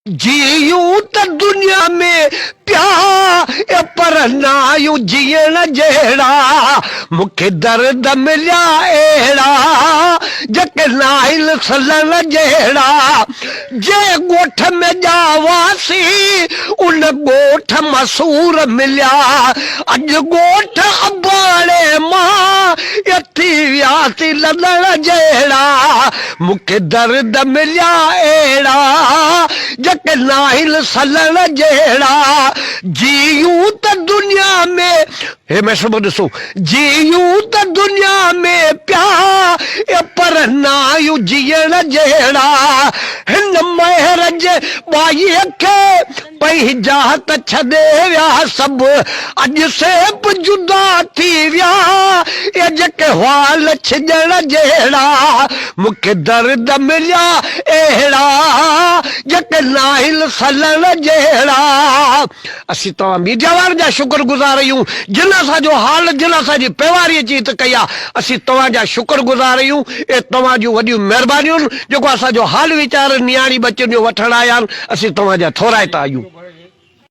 جيئون ته دنيا ۾ پيا پر ناهيون جيئڻ جهڙا، مون کي درد مليا اهڙا، جيڪي ناهن سلڻ جهڙا. جنهن ڳوٺ ۾ ڄاواسين، ان ڳوٺ مان سور مليا. اڄ ڳوٺ اباڻي مان اٿي وياسين لڏڻ جهڙا. مون کي درد مليا اهڙا، جيڪي ناهن سلڻ جهڙا. جيئون ته دنيا ۾، هي مصرعو ڏسو، جيئون ته دنيا ۾ پيا، پر ناهيون جيئڻ جهڙا. هن مهر جي ٻائيء کي پنهنجا ته ڇڏي ويا سڀ، اڄ سي به جدا ٿي ويا، اهي جيڪي هئا لڇجڻ جهڙا، مون کي درد مليا اهڙا، جيڪي ناهن سلڻ جهڙا. اسين توهان ميڊيا وارن جا شڪر گذار آهيون، جن اسان جو حال، جن اسان جي پيواري اچي هت ڪئي آهي، اسين توهان جا شڪر گذار آهيون، اهي توهان جون وڏيون مهربانيون آهن، جيڪو اسان جو حال ويچار نياڻي ٻچن جو وٺڻ آيا آهن، اسين توهان جا ٿورائتا آهيون.